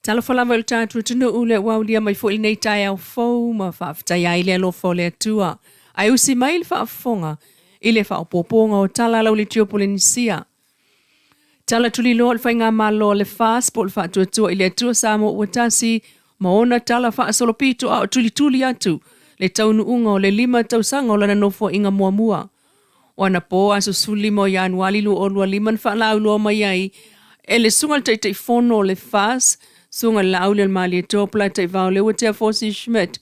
Talofa lava i lo tatou atunuu lea ua aulia mai foi lenei taeao fou ma faafetaia ai le alofa o le Atua. Ae usi mai le faafofoga i le faaopoopoga o tala a Laulitio Polenisia. Tala tuliloa o le Faigamalo a le FAST po o le Faatuatua i le Atua Samoa ua Tasi ma ona tala faasolopito a o tulituli atu le taunuuga o le 5 tausaga o lana nofoaiga muamua. O anapo aso 15 o Ianuali 2025 na faalauiloa mai ai e le Susuga i le Taitaifono o le FAST, Susuga i le Laaulialemalietoa Polataivao Leuatea Fosi Schmidt,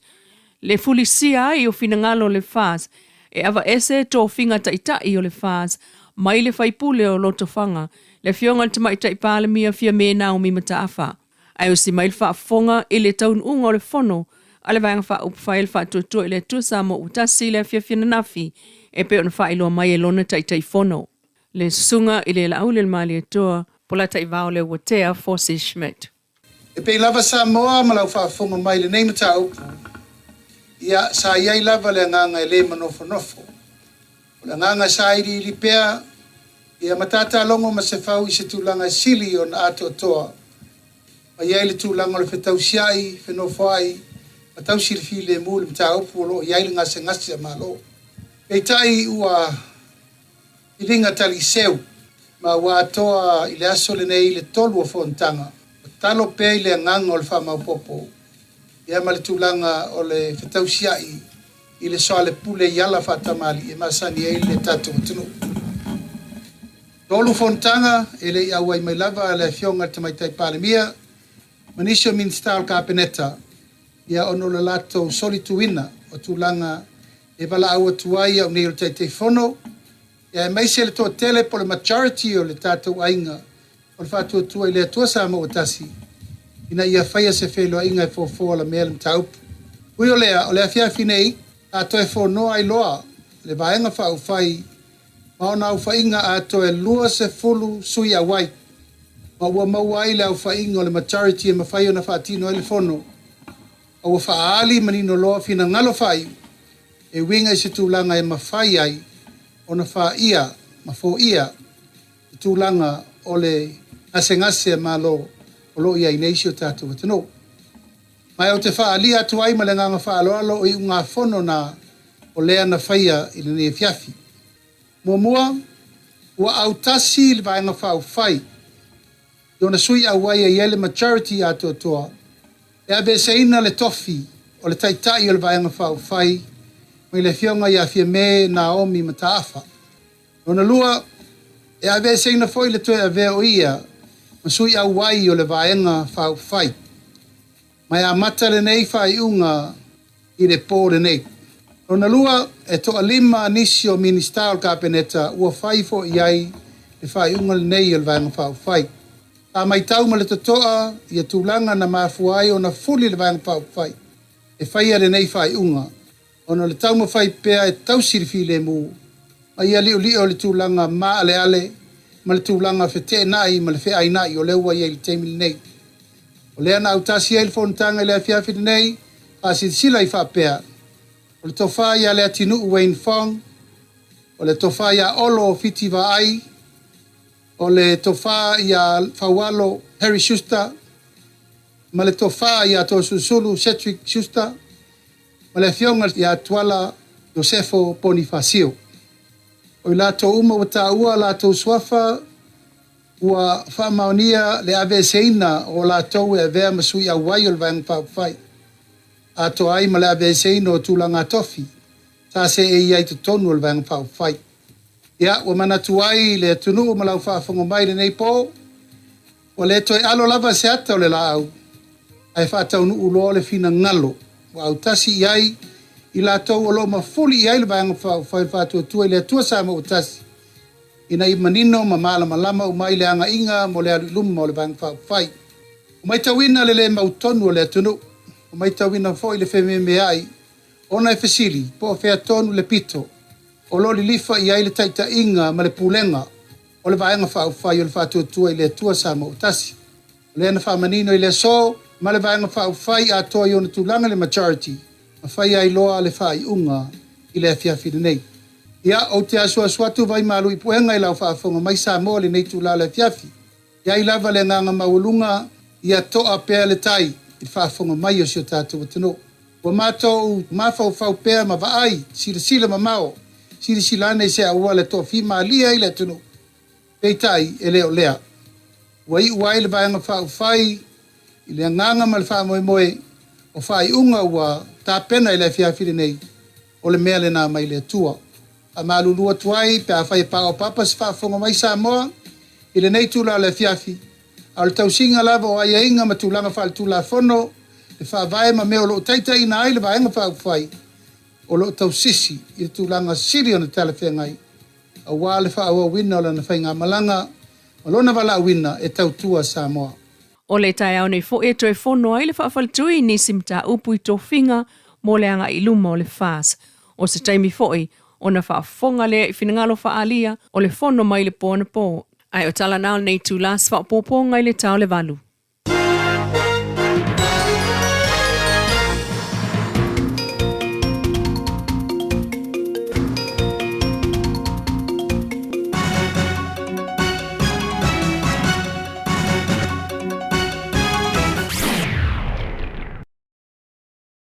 le fulisia ai o finagalo o le FAST e aveese tofiga taitai o le FAST mai le faipule o Lotofaga, le Afioga i le Tamaitai Palemia Fiame Naomi Mataafa. Ae usi mai le faafofoga i le taunuuga o le fono a le Vaega Faaupufai a le Faatuatua i le Atua Samoa ua Tasi i le afiafi ananafi e pei ona faailoa mai e lona Taitaifono, le Susuga i le Laaulialemalietoa Polataivao Leuatea Fosi Schmidt. E pei lava Samoa ma lau faafofoga mai i lenei mataupu, ia, sa i ai lava le agaga e le manofonofo. O le agaga e sailiili pea, ia ma tatalogo ma se fau i se tulaga e sili ona atoatoa ma i ai le tulaga o le fetausiai, fenofoai ma tausi le filemu i le mataupu o lo o i ai le gasegase a Malo. Peitai ua filiga taliseu ma ua atoa i le aso lenei le 3 o fonotaga, o talo pea i le agaga o le faamaopoopo ia ma le tulaga o le fetausiai i le soalepule i ala faatamalii e masani ai le tatou atunuu. 3 fonotaga e le i auai mai lava le Afioga i le Tamaitai Palemia ma nisi o Minisita o le Kapeneta, ia ona o le latou solituina o tulaga e valaau atu ai au nei o le Taitaifono, ia aemaise le toatele po o le majority o le tatou aiga o le Faatuatua i le Atua Samoa ua Tasi, ina ia faia se feiloaiga e fofo alamea le mataupu. Ui o lea, o le afiafi nei, sa toe fonoa ai loa le Vaega Faaupufai ma ona aofaiga atoa e 20 sui auai, ma ua maua ai le aofaiga o le majority e mafai ona faatino ai le fono, a ua faaali manino loa finagalo faaiu e uiga i se tulaga e mafai ai ona faia ma foia le tulaga o le gasegase a Malo o lo o i ai nei si o tatou atunuu. Ma ou te faaalia atu ai ma le agaga faaaloalo o iugafono na o lea na faia i lenei afiafi. Muamua, ua autasi le Vaega Faaupufai i ona sui auai e i ai le majority atoatoa e aveeseina le tofi o le taitai o le Vaega Faaupufai mai le Afioga ia Fiame Naomi Mataafa. Lona lua, e aveeseina foi le toe avea o ia ma sui auai o le Vaega Faaupufai. Ma e amata lenei faaiuga i le po lenei. Lona lua, e toalima nisi o Minisita o le Kapeneta ua fai foi i ai le faaiuga lenei o le Vaega Faaupufai. Sa matau ma le totoa ia tulaga na mafua ai ona fuli le Vaega Faaupufai e faia lenei faaiuga, ona o le taumafai pea e tausi le filemu ma ia liolio le tulaga maaleale ma le tulaga feteenai ma le feainai o lea ua i ai i le taimi lenei. O lea na autasi ai le fonotaga i le afiafi lenei, faasilasila ai faapea, o le tofa ia Leatinuu Wayne Fong, o le tofa ia Olo Fiti Vaai, o le tofa ia Faualo Harry Schuster, ma le tofa ia Toeolesulusulu Cedric Schuster, ma le afioga ia Tuala Iosefo Ponifasio. O i latou uma ua taua latou suafa ua faamaonia le aveeseina o latou e avea ma sui auai o le Vaega Faaupufai, atoa ai ma le aveeseina o tulaga tofi sa seei ai totonu o le Vaega Faaupufai. Ia, ua manatu ai le atunuu ma lau faafofoga mai lenei po, ua le toe alo lava se ata o le laau, ae faataunuu loa le finagalo ua autasi i ai i latou o lo o mafuli i ai le Vaega Faaupufai o le Faatuatua i le Atua Samoa ua Tasi, ina ia manino ma malamalama uma ai le agaiga mo le alu i luma o le Vaega Faaupufai. Ua matauina le le mautonu o le atunuu, ua matauina foi le fememeai ona e fesili po o fea tonu le pito o lo o lilifa i ai le taitaiga ma le pulega o le Vaega Faaupufai o le Faatuatua i le Atua Samoa ua Tasi. O lea na faamanino i le aso ma le Vaega Faaupufai atoa i ona tulaga le majority ma faia ai loa le faaiuga i le afiafi lenei. Ia, ou te asuasu atu vaimalu i puega i lau faafofoga mai Samoa i lenei itula o le afiafi. E i ai lava le agaga maualuga Ia to'a pea le tai i le faafofoga mai o si o tatou atunuu. Ua matou mafaufau pea ma vaai, silasila mamao, silasila ane i se auala e toafimalie ai le atunuu, peitai e le o lea. Ua iu ai le Vaega Faaupufai i le agaga ma le faamoemoe o faaiuga ua tapena i le afiafi lenei, o le mea lena mai le Atua. Faamalulu atu ai pe afai e paopapa se faafofoga mai Samoa i lenei itula o le afiafi, a o le tausiga lava o aiaiga ma tulaga faaletulafono, le Faavae ma mea o lo o taitaiina ai le Vaega Faaupufai, o lo o tausisi i le tulaga sili ona talafeagai aua le faaauauina o lana faigamalaga ma lona valaauina e tautua Samoa. O le taeao nei foi e toe fono ai le faafaletui i nisi mataupu i tofiga mo le agai i luma o le FAS. O se taimi foi ona faafofoga lea i finagalo faaalia o le fono mai le po anapo. Ae o tala na o lenei itula se faaopoopoga i le ta o le 8.